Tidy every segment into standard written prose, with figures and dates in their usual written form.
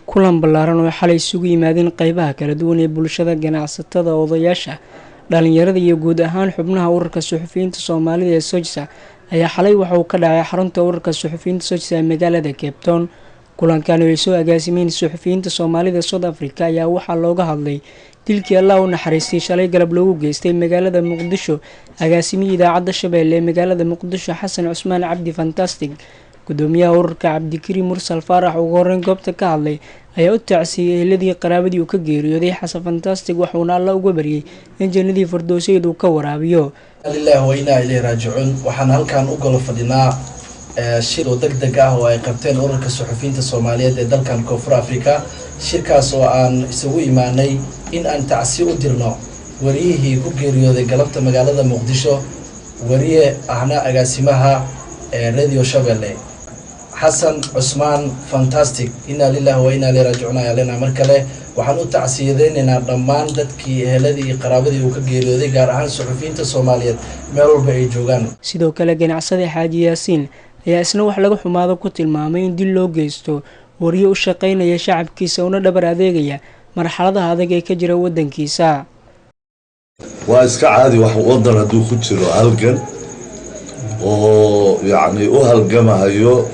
Kulan ballaaran oo xalay isugu yimaadeen qeybaha kala duwan ee bulshada, ganacsatada, odayaasha, dhalinyarada iyo guud ahaan xubnaha ururka suxufiyiinta Soomaalida ee SOJSA ayaa xalay waxa uu ka dhacay xarunta ururka suxufiyiinta SOJSA ee magaalada Cape Town. Kulankani oo ay soo agaasimeen suxufiyiinta Soomaalida South Africa ayaa waxaa looga hadlay dilkii Allah u naxariistay shalay galab loogu geystay magaalada Muqdisho agaasimihii Idaacadda Shabeelle ee magaalada Muqdisho, Xasan Cusmaan Cabdi Fantastic. Gudoomiyaha ururka, Cabdikariim Mursal Faarax, ugu horeyn goobta ka hadlay ayaa u tacsiiyey ehladii, qaraabadii uu ka geeriyooday Xasan Fantastic, waxuuna Alla uga baryay in jannadii Fardowseyd uu ka waraabiyo. Lillahi wa inaa ilayhi raajicuun. Waxaan halkan u golo fadhinaa shir oo deg deg ah oo ay qabteen ururka suxufiyiinta Soomaaliyeed ee dalkan Koonfur Africa, shirkaas oo aan isugu imaanay in aan tacsi u dirno wariyihii ku geeriyooday galabta magaalada Muqdisho, wariye ahna agaasimaha Radio Shabeelle, Xasan Cusmaan Fantastic. Inaa lillahi wa inaa ilayhi raajicuun ayaa leenahay. Mar kale waxaan u tacsiyadeynaynaa dhammaan dadkii eheladii iyo qaraabadii uu ka geeriyooday, gaar ahaan suxufiyiinta Soomaaliyeed meel walba ay joogaan. Sidoo kale ganacsade Xaaji Yaasiin ayaa isna wax laga xumaado ku tilmaamay in dil loo geysto wariye u shaqaynaya shacabkiisa una dhabar adeegaya marxaladaha adag ee ka jira wadankiisa. Waa iska caadi wax waddan hadduu ku jiro halgan oo yacni u halgamahayo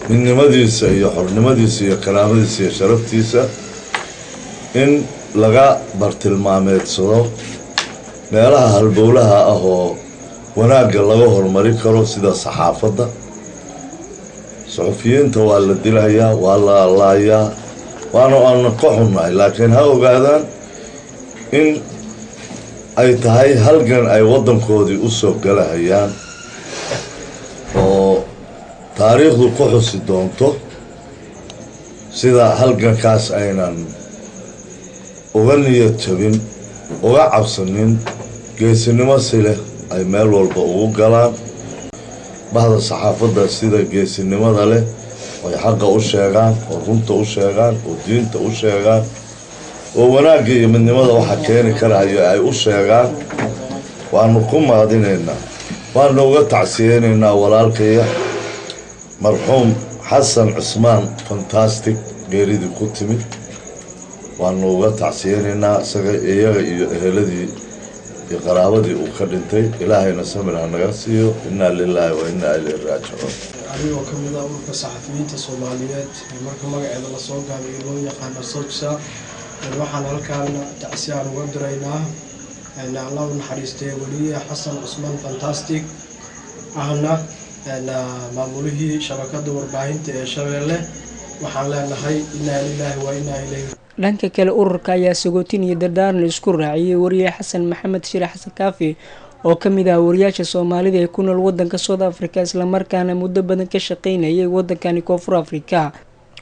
midnimadiisa iyo xornimadiisa iyo karaamadiisa iyo sharaftiisa in laga bartilmaameedsado meelaha halbowlaha ah oo wanaagga laga horumarin karo, sida saxaafadda. Suxufiyiinta waa la dilayaa, waa la laayaa, waana aana ka xunnahay, laakiin ha ogaadaan in ay tahay halgan ay waddankoodii usoo galahayaan oo taariikhdu ku xusi doonto sida halgankaas aynan uga niyad jabin, uga cabsanin, geesinimo si leh ay meel walba ugu galaan. Bahda saxaafadda sida geesinimada leh ay xaqa u sheegaan oo runta u sheegaan oo diinta u sheegaan oo wanaagga iyo midnimada waxa keeni karahayo ay u sheegaan, waanu ku mahadinaynaa, waanu uga tacsiyeynaynaa walaalkaya marxuum Xasan Cusmaan Fantastic geeridii ku timid. Waanu uga tacsiyeynaynaa isaga, iyaga iyo eheladii iyo qaraabadii uu ka dhintay. Ilaahayna samir ha naga siiyo. Innaa lilaahi wa innaa ilayhi raajicuun. Anigoo ka mid ah ururka saxafiyiinta Soomaaliyeed ee marka magaceeda lasoo gaabiyo loo yaqaano SOJSA, waxaan halkaan tacsi aan uga diraynaa, Allah u naxariistay, weliye Xasan Cusmaan Fantastic, ahna maamulihii shabakada warbaahinta ee Shabeelle. Waxaan leenahay innaa lilaahi wa innaa ilayhi. Dhanka kale, ururka ayaa sagootin iyo dardaaran isku raaciyey wariye Xasan Maxamed Shire, Xasan Kaafi, oo ka mid ah wariyaasha Soomaalida ee ku nool wadanka South Africa, islamarkaana muddo badan ka shaqeynayay wadankani Koonfur Africa.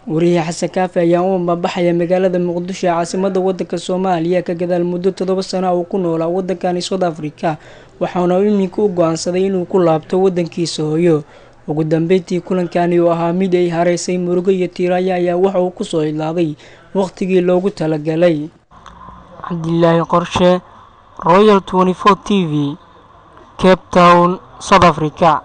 Wariye Xasan Kaafi ayaa u ambabaxaya magaalada Muqdisho ee caasimada wadanka Soomaaliya ka gadaal muddo 7 sano uu ku noolaa wadankani South Africa, waxaana iminka u go-aansaday inuu ku laabto wadankiisa hooyo. Ugu dambeyntii, kulankani oo ahaa mid ay hareysay murugo iyo tiiraanya ayaa waxa uu kusoo idlaaday waqtigii loogu talagalay. Cabdilaahi Qorshe, Royal 24 TV, Cape Town, South Africa.